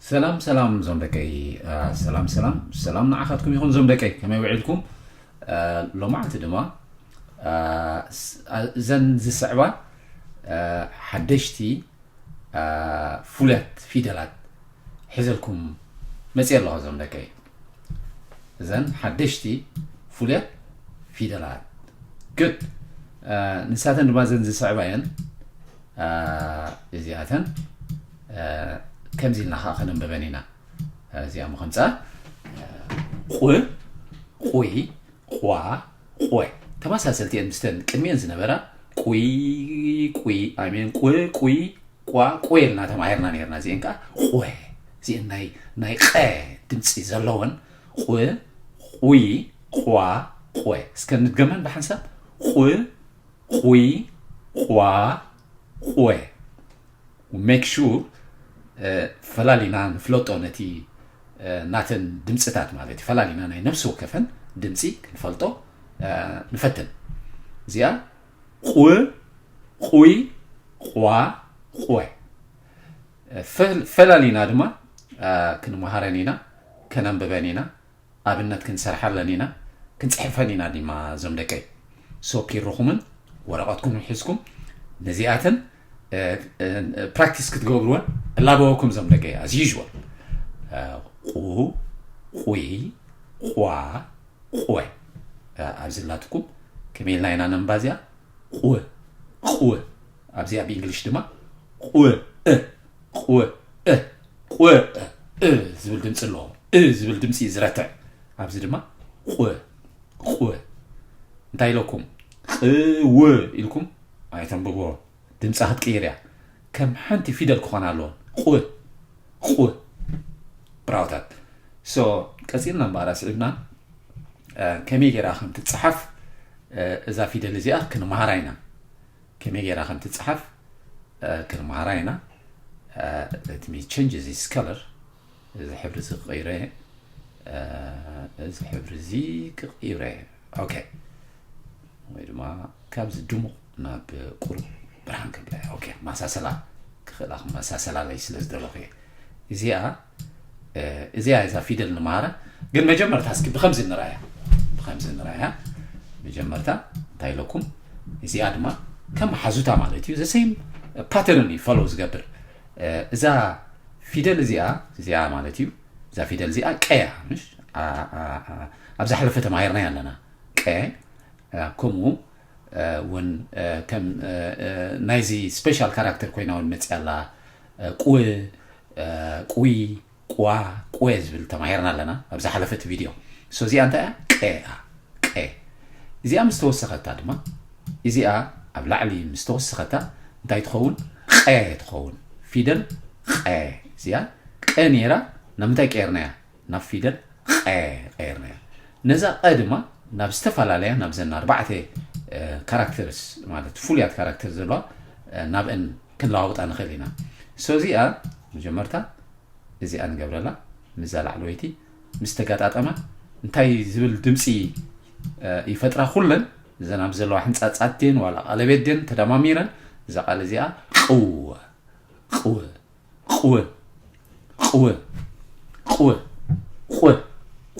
ሰላም ሰላም ዞም ደቀይ። ሰላም ሰላም ሰላም ንዓኻትኩም ይኹን ዞም ደቀይ፣ ከመይ ውዒልኩም? ሎማዓንቲ ድማ እዘን ዝስዕባ ሓደሽቲ ፍሉያት ፊደላት ሒዘልኩም መፅእ ኣለኹ ዞም ደቀይ። እዘን ሓደሽቲ ፍሉያት ፊደላት፣ good። ንሳተን ድማ እዘን ዝስዕባ እየን። እዚኣተን ከምዚ ኢልና ከዓ ከነንበበን ኢና። እዚኣ ምኸምፃ ቑ፣ ቑይ፣ ቋ፣ ቖ። ተመሳሰልቲ እየን ምስተን ቅድሚኤን ዝነበራ። ቁይ፣ ቁይ፣ ኣሜን፣ ቁ፣ ቁይ፣ ቋ፣ ቁ ኢልና ተማሂርና ነርና። እዚኤን ከዓ ቑ፣ እዚኤን ናይ ናይ ቐ ድምፂ ዘለወን። ቑ፣ ቑይ፣ ቋ፣ ቖ። እስከ ንድገመን ብሓንሳብ። ቑ፣ ቑይ፣ ቋ፣ ቑ። make sure ፈላሊና ንፍለጦ ነቲ ናተን ድምፅታት ማለት እዩ። ፈላሊና ናይ ነፍሲ ወከፈን ድምፂ ክንፈልጦ ንፈትን። እዚኣ ቑ፣ ቑይ፣ ቋ፣ ቑ። ፈላሊና ድማ ክንመሃረን ኢና፣ ከነንብበን ኢና። ኣብነት ክንሰርሓለን ኢና፣ ክንፅሕፈን ኢና ድማ ዞም ደቀይ። ሶ ፒሮኹምን ወረቐትኩምን ሒዝኩም ነዚኣተን ፕራክቲስ ክትገብርወን እላበወኩም ዞም ደቀይ። As usual ቑ፣ ቑይ፣ ቋ፣ ቑ። ኣብዚ ላትኩም ከመይ ኢልና ኢና ነንባ እዚኣ? ቑ፣ ቑ። ኣብዚኣ ብእንግሊሽ ድማ ቑ፣ እ፣ ቑ፣ እ፣ ቑ፣ እ ዝብል ድምፂ ኣለዎ። እ ዝብል ድምፂ እዩ ዝረትዕ። ኣብዚ ድማ ቑ፣ ቑ። እንታይ ኢለኩም? ቕው ኢልኩም ኣይተንብብዎ። ድምፃ ክትቅይር እያ። ከም ሓንቲ ፊደል ክኾና ኣለዎን። ቑ፣ ቁ። ብራውታት። ሶ ቀፂልና እምበኣር ኣስዒብና ከመይ ጌራ ከም ትፀሓፍ እዛ ፊደል እዚኣ ክንመሃራ ኢና። ከመይ ጌራ ከም ትፀሓፍ ክንመሃራ ኢና። Let me change this color። እዚ ሕብሪ እዚ ክቕይሮ እየ። እዚ ሕብሪ እዚ ክቕይሮ እየ። ኦኬ። ወይ ድማ ካብዚ ድሙቕ ናብ ቁሩብ ብርሃን ከብላ እየ። ኦኬ፣ ማሳሰላ ክኽእላ ክመሳሰላለይ ስለ ዝደለኹ እየ። እዚኣ እዚኣ እዛ ፊደል ንመሃራ። ግን መጀመርታ እስኪ ብኸምዚ ንረኣያ። ብኸምዚ ንረኣያ። መጀመርታ እንታይ ኢለኩም? እዚኣ ድማ ከም ሓዙታ ማለት እዩ። The same pattern እዩ follow ዝገብር። እዛ ፊደል እዚኣ እዚኣ ማለት እዩ። እዛ ፊደል እዚኣ ቀ እያ። ምሽ ኣብ ዝሓለፈ ተማሂርና ኣለና። ቀ ከምኡ እውን ከም ናይዚ ስፔሻል ካራክተር ኮይና እውን መፅያ ኣላ። ቁ፣ ቁይ፣ ቋ፣ ቁ ዝብል ተማሂርና ኣለና ኣብ ዝሓለፈት ቪድዮ። ሶ እዚኣ እንታይ እያ? ቀ እያ። ቀ። እዚኣ ምስ ተወሰኸታ ድማ እዚኣ ኣብ ላዕሊ ምስ ተወሰኸታ እንታይ ትኸውን? ቀ ትኸውን። ፊደል ቀ። እዚኣ ቀ ነይራ፣ ናብ ምንታይ ቀይርናያ? ናብ ፊደል ቀ ቀይርናያ። ነዛ ቀ ድማ ናብ ዝተፈላለያ፣ ናብዘን ኣርባዕተ ካራክተርስ ማለት ፍሉያት ካራክተር ዘለዋ ናብአን ክንለዋውጣ ንኽእል ኢና። ሶ እዚኣ መጀመርታ እዚኣ ንገብረላ። ምዛ ላዕለወይቲ ምስ ተጋጣጠማ እንታይ ዝብል ድምፂ ይፈጥራ? ኩለን እዘን ኣብ ዘለዋ ሕንፃፃት ድን ዋላ ቀለቤት ድን ተደማሚረን እዛ ቃል እዚኣ ቕወ ቕወ ቕወ ቕወ ቕወ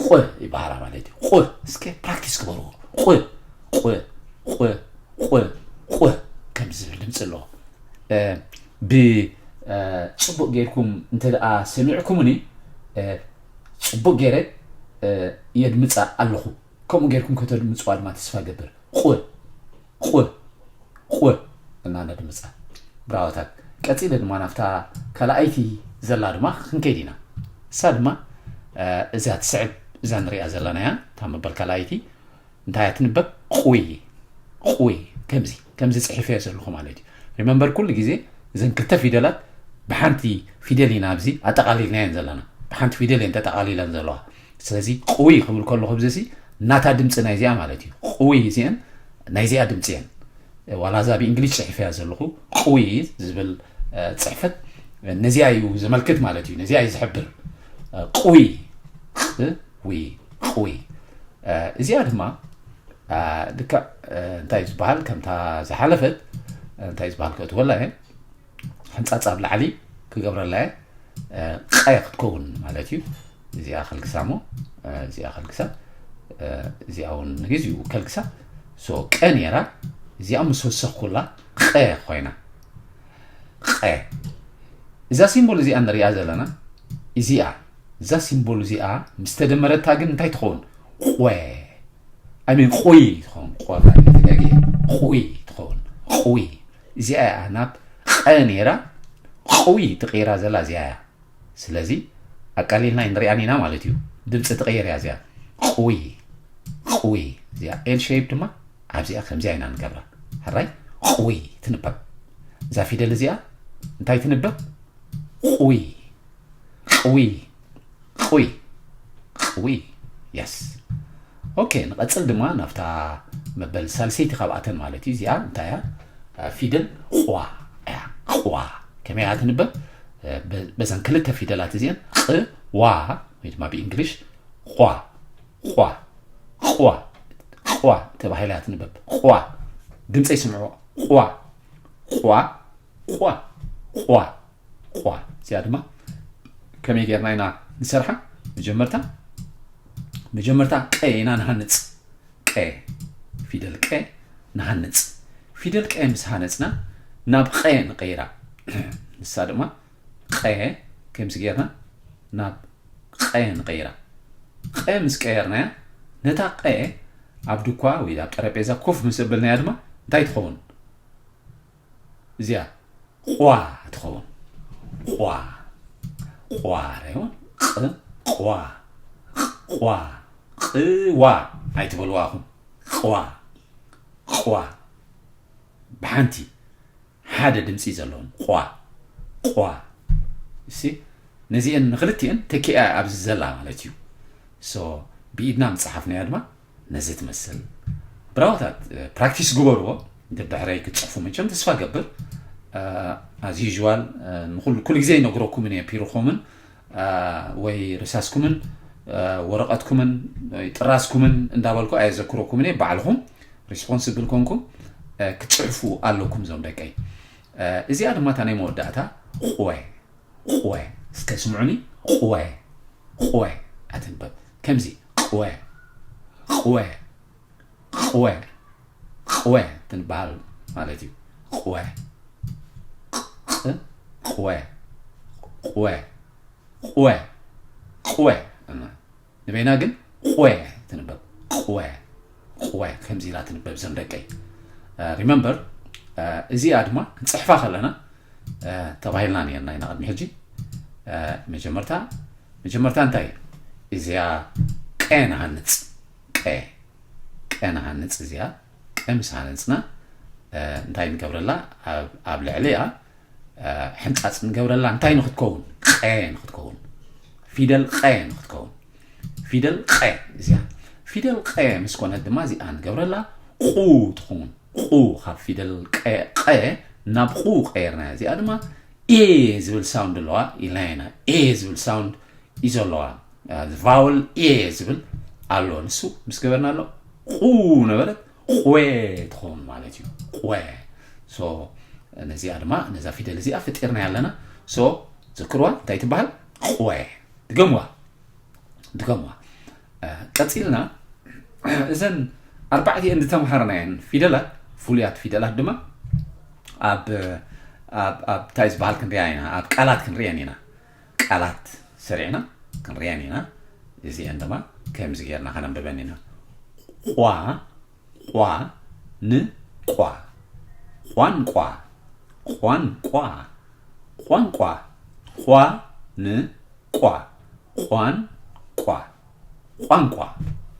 ቕወ ይበሃላ ማለት እዩ። ቕወ። እስከ ፕራክቲስ ግበርዎ። ቕወ ቕወ ቕወ ቕወ ቕወ ከም ዝብል ድምፂ ኣለዎ። ብፅቡቕ ጌርኩም እንተ ደኣ ሰሚዕኩምኒ፣ ፅቡቕ ገይረ የድምፃ ኣለኹ። ከምኡ ጌርኩም ከተድምፅዋ ድማ ተስፋ ገብር። ቑ ቑ ቑ እና ነድምፃ። ብራወታት። ቀፂለ ድማ ናብታ ካልኣይቲ ዘላ ድማ ክንከይድ ኢና። እሳ ድማ እዛ ትስዕብ፣ እዛ ንሪኣ ዘለና እያ፣ እታ መበል ካልኣይቲ። እንታይ እያ ትንበብ? ቑይ። ቑይ። ከምዚ ከምዚ ፅሒፈዮ ዘለኹ ማለት እዩ። ሪመምበር፣ ኩሉ ግዜ እዘን ክልተ ፊደላት ብሓንቲ ፊደል ኢና ኣብዚ ኣጠቓሊልናየን ዘለና። ብሓንቲ ፊደል እየን ተጠቓሊለን ዘለዋ። ስለዚ ቑይ ክብል ከለኹ ኣብዚ ሲ ናታ ድምፂ ናይዚኣ ማለት እዩ። ቑይ እዚአን ናይዚኣ ድምፂ እየን። ዋላ እዛ ብእንግሊዝ ፅሒፈያ ዘለኹ ቑይ ዝብል ፅሕፈት ነዚኣ እዩ ዘመልክት ማለት እዩ። ነዚኣ እዩ ዝሕብር። ቑይ። ቑይ። ቑይ። እዚኣ ድማ ልክዕ እንታይ ዝበሃል፣ ከምታ ዝሓለፈት እንታይ ዝበሃል ከእትወላ እየ። ሕንፃፅ ኣብ ላዕሊ ክገብረላ እየ። ቐ ክትከውን ማለት እዩ። እዚኣ ከልግሳ እሞ እዚኣ ከልግሳ፣ እዚኣ እውን ንግዚኡ ከልግሳ። ሶ ቀ ነይራ፣ እዚኣ ምስ ወሰኽኩላ ቐ ኮይና። ቐ እዛ ሲምቦል እዚኣ ንሪኣ ዘለና እዚኣ እዛ ሲምቦል እዚኣ ምስ ተደመረታ ግን እንታይ ትኸውን? ቑወ ኣይ ሚን ቑይ ትኸውን። ቑወ ማለት ደጊ ቑይ ትኸውን። ቑይ እዚኣ እያ ናብ ቐ ነይራ ቑይ ትቕይራ ዘላ እዚኣ እያ። ስለዚ ኣቃሊልና ንሪኣን ኢና ማለት እዩ። ድምፂ ትቕይር እያ እዚኣ። ቑይ ቑይ እዚኣ ኤል ሼፕ ድማ ኣብዚኣ ከምዚኣ ኢና ንገብራ። ሕራይ ቑይ ትንበብ። እዛ ፊደል እዚኣ እንታይ ትንበብ? ቑይ ቑይ ቑይ ቑይ። የስ። ኦኬ፣ ንቐፅል ድማ ናብታ መበል ሳልሰይቲ ካብኣተን ማለት እዩ። እዚኣ እንታይ እያ? ፊደል ቑዋ እያ። ቑዋ ከመይ እያ ትንበብ? በዘን ክልተ ፊደላት እዚአን ቕ ዋ ወይ ድማ ብእንግሊሽ ቋ ቋ ቋ ቋ ተባሂላ እያ ትንበብ። ቋ ድምፀ ይስምዑ። ቋ ቋ ቋ ቋ ቋ። እዚኣ ድማ ከመይ ጌርና ኢና ንሰርሓ? መጀመርታ መጀመርታ ቀ ኢና ንሃንፅ። ቀ ፊደል ቀ ንሃንፅ። ፊደል ቀ ምስ ሃነፅና ናብ ቐ ንቀይራ። ንሳ ድማ ቐ ከምዚ ጌርና ናብ ቐ ንቀይራ። ቐ ምስ ቀየርናያ ነታ ቐ ኣብ ድኳ ወይ ኣብ ጠረጴዛ ኮፍ ምስ ኣበልናያ ድማ እንታይ ትኸውን? እዚኣ ቋ ትኸውን። ቋ ቋ ራይውን ቕ ቋ ቋ ቕዋ ኣይትበልዋ ኢኹም። ቕዋ ቕዋ ብሓንቲ ሓደ ድምፂ ዘለዎም ቋ ቋ። እሲ ነዚአን ንክልቲአን ተኪኣ ኣብዚ ዘላ ማለት እዩ። ሶ ብኢድና ምፅሓፍናያ ድማ ነዚ ትመስል። ብራዋታት ፕራክቲስ ግበርዎ። ደድሕረይ ክትፅሕፉ መቸም ተስፋ ገብር። ኣዝ ዩዥዋል ኩሉ ግዜ ይነግረኩምን እየ ፒርኹምን ወይ ርሳስኩምን ወረቐትኩምን ወይ ጥራዝኩምን እንዳበልኩ ኣየዘክረኩምን እየ። ባዕልኹም ሪስፖንስብል ኮንኩም ክትፅሕፉ ኣለኩም እዞም ደቀይ። እዚኣ ድማ እታ ናይ መወዳእታ ቑወ ቑወ እስከ ስምዑኒ። ቑወ ቑወ ኣትንበብ ከምዚ ቑወ ቑወ ቑወ ቑወ ትንበሃል ማለት እዩ። ቑወ ቕ ቑወ ቑወ ቑወ ቁወ። ንበይና ግን ቁወ ትንበብ። ቁወ ቁወ ከምዚ ኢላ ትንበብ ዘም ደቀይ። ሪመምበር እዚኣ ድማ ክንፅሕፋ ከለና ተባሂልና ነርና ኢና ቅድሚ ሕጂ። መጀመርታ መጀመርታ እንታይ እዚኣ ቀ ንሃንፅ። ቀ ቀ ንሃንፅ። እዚኣ ቀ ምስ ሃነፅና እንታይ ንገብረላ? ኣብ ልዕሊኣ ሕንፃፅ ንገብረላ እንታይ ንክትከውን? ቐ ንክትከውን። ፊደል ቐ ንክትከውን። ፊደል ቐ እዚኣ ፊደል ቐ ምስ ኮነት ድማ እዚኣ ንገብረላ ቑ ትኸውን። ቑ ካብ ፊደል ቐ ናብ ቑ ቀየርና። እዚኣ ድማ ኤ ዝብል ሳውንድ ኣለዋ ኢልና ኢና። ኤ ዝብል ሳውንድ እዩ ዘለዋ። ቫወል ኤ ዝብል ኣሎ። ንሱ ምስ ገበርና ኣሎ ቑ ነበረት ቑወ ትኸውን ማለት እዩ። ቑወ። ነዚኣ ድማ ነዛ ፊደል እዚኣ ፈጢርና ኣለና። ሶ ዘክርዋ እንታይ ትበሃል? ቑወ። ድገምዋ ድገምዋ። ቀፂልና እዘን ኣርባዕቲኤን ዝተምሃርናየን ፊደላት ፍሉያት ፊደላት ድማ ኣብ እንታይ ዝበሃል ክንሪኣ ኢና? ኣብ ቃላት ክንሪአን ኢና። ቃላት ሰሪዕና ክንሪአን ኢና። እዚአን ድማ ከምዚ ጌርና ከነንብበን ኢና። ቋ ቋ ን ቋ ቋንቋ ቋንቋ ቋንቋ ቋ ን ቋ ቋንቋ ቋንቋ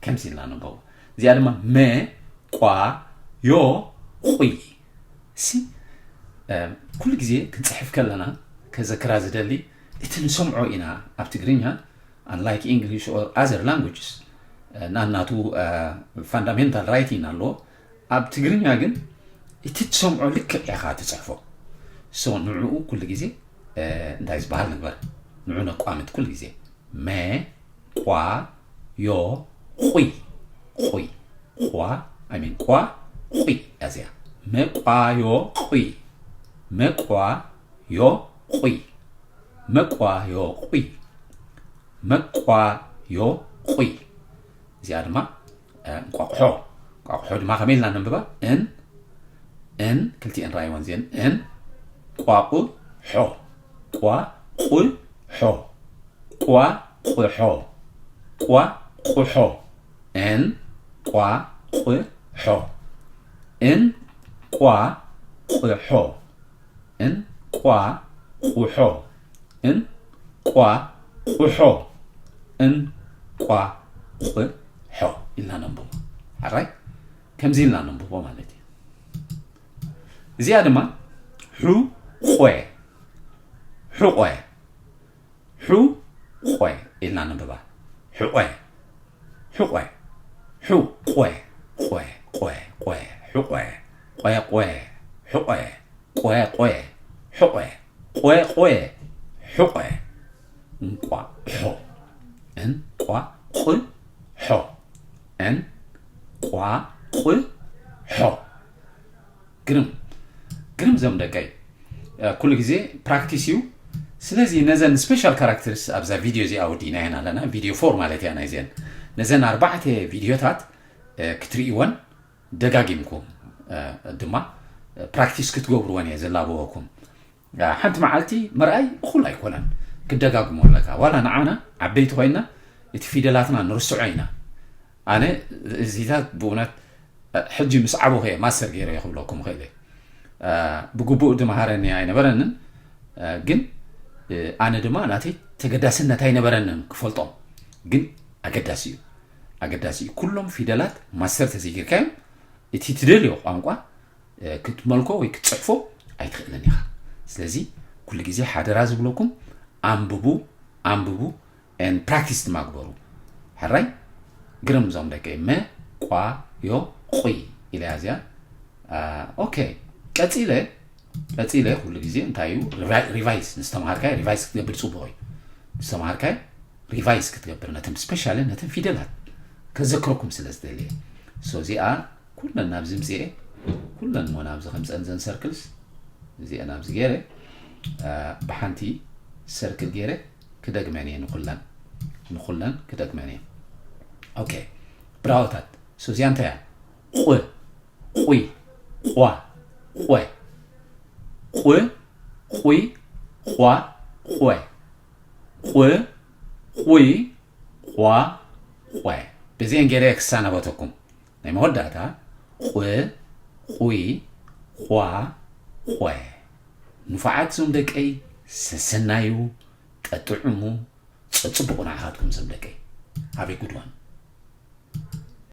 ከምዚ ኢልና ንንበቦ። እዚኣ ድማ መ ቋ ዮ ቑይ። እሲ ኩሉ ግዜ ክንፅሕፍ ከለና ከዘክራ ዝደሊ እቲ ንሰምዖ ኢና። ኣብ ትግርኛ unlike English or other languages ናናቱ ፋንዳሜንታል ራይቲንግ ኣለዎ። ኣብ ትግርኛ ግን እቲ ትሰምዖ ልክዕ ኢኻ ትፅሕፎ። ሶ ንዕኡ ኩሉ ግዜ እንታይ ዝበሃል ንግበር? ንዑ ነቋምት ኩሉ ግዜ። መ ቋ ዮ ቑይ ቑይ ቋ I mean ቋ ቑይ እዚኣ መ ቋ ዮ ቑይ መ ቋ ዮ ቑይ። መቋዮቑ፣ መቋዮቑ። እዚኣ ድማ እንቋቑሖ። እንቋቑሖ ድማ ከመይ ኢልና ነንብባ? ን፣ ን፣ ክልቲኤን ራይወን ዜን ን፣ ቋቑ፣ ሖ፣ ቋ፣ ቁ፣ ሖ፣ ቋ፣ ቁ፣ ሖ፣ ቋ፣ ቁ፣ ሖ፣ ን፣ ቋ፣ ቁ፣ ሖ፣ ን፣ ቋ፣ ቁ፣ ሖ። እንቋቑሖ፣ እንቋቑሖ፣ እንቋቑሖ ኢልና ነንብቦ። ሕራይ ከምዚ ኢልና ነንብቦ ማለት እዩ። እዚኣ ድማ ሑቖ፣ ሑቖ፣ ሑቖ ኢልና ነንብባ። ሑቖ፣ ሑቖ፣ ሑቖ፣ ቆ፣ ቆ፣ ቆ፣ ሑቖ፣ ቆ፣ ቆ፣ ሑቖ። ቆ፣ ቆ፣ ሑቖ፣ ቆ፣ ቆ፣ ሑቖ። እንቋቑሖ፣ እንቋቑሖ፣ እንቋቑሖ። ግርም፣ ግርም ዘም ደቀይ። ኩሉ ግዜ ፕራክቲስ እዩ። ስለዚ ነዘን ስፔሻል ካራክተርስ ኣብዛ ቪድዮ እዚኣ ወዲእና ኢና ኣለና። ቪድዮ ፎር ማለት እያ ናይዘን። ነዘን ኣርባዕተ ቪድዮታት ክትርእይወን ደጋጊምኩም ድማ ፕራክቲስ ክትገብርወን እየ ዘላበወኩም። ሓንቲ መዓልቲ ምርኣይ እኹል ኣይኮነን፣ ክደጋግሞ ኣለካ። ዋላ ንዓና ዓበይቲ ኮይና እቲ ፊደላትና ንርስዖ ኢና። ኣነ እዚታት ብእውነት ሕጂ ምስ ዓበኹ እየ ማስተር ገይረ እየ ክብለኩም እኽእል እየ። ብግቡእ ድመሃረኒ ኣይነበረንን፣ ግን ኣነ ድማ ናተይ ተገዳስነት ኣይነበረንን ክፈልጦም። ግን ኣገዳሲ እዩ፣ ኣገዳሲ እዩ። ኩሎም ፊደላት ማስተር ተዘይጌርካዮም እቲ ትደልዮ ቋንቋ ክትመልኮ ወይ ክትፅሕፎ ኣይትኽእልን ኢኻ። ስለዚ ኩሉ ግዜ ሓደራ ዝብለኩም ኣንብቡ፣ ኣንብቡ፣ ን ፕራክቲስ ድማ ግበሩ። ሕራይ ግርም እዞም ደቀይ። መ ቋ ዮ ቑይ ኢለ እያ እዚኣ። ኦኬ፣ ቀፂለ፣ ቀፂለ ኩሉ ግዜ እንታይ እዩ ሪቫይስ፣ ንዝተምሃርካዮ ሪቫይስ ክትገብር ፅቡቕ እዩ። ንዝተምሃርካዮ ሪቫይስ ክትገብር ነተን ስፔሻሊ ነተን ፊደላት ከዘክረኩም ስለ ዝደልየ። ሶ እዚኣ ኩለን ናብዚ ምፅኤ፣ ኩለን እሞ ናብዚ ከምፀን ዘን ሰርክልስ እዚአ ናብዚ ገይረ ብሓንቲ ሰርክል ገይረ ክደግመን እየ ንኩለን፣ ንኩለን ክደግመን እየ። ኦኬ፣ ብራወታት። ሶ እዚኣ እንታይ እያ? ቑ፣ ቑይ፣ ቋ፣ ቖ። ቑ፣ ቑይ፣ ቋ፣ ቖ። ቑ፣ ቑይ፣ ቋ፣ ቖ። በዚአን ገይረ ክሰናበተኩም። ናይ መወዳእታ ቑ፣ ቑይ፣ ቋ፣ ቖ። ንፉዓት ዞም ደቀይ፣ ሰሰናዩ፣ ጠጥዕሙ፣ ጸጽብቑ ንዓኻትኩም ዞም ደቀይ። ሃቭ ኤ ጉድ ዋን።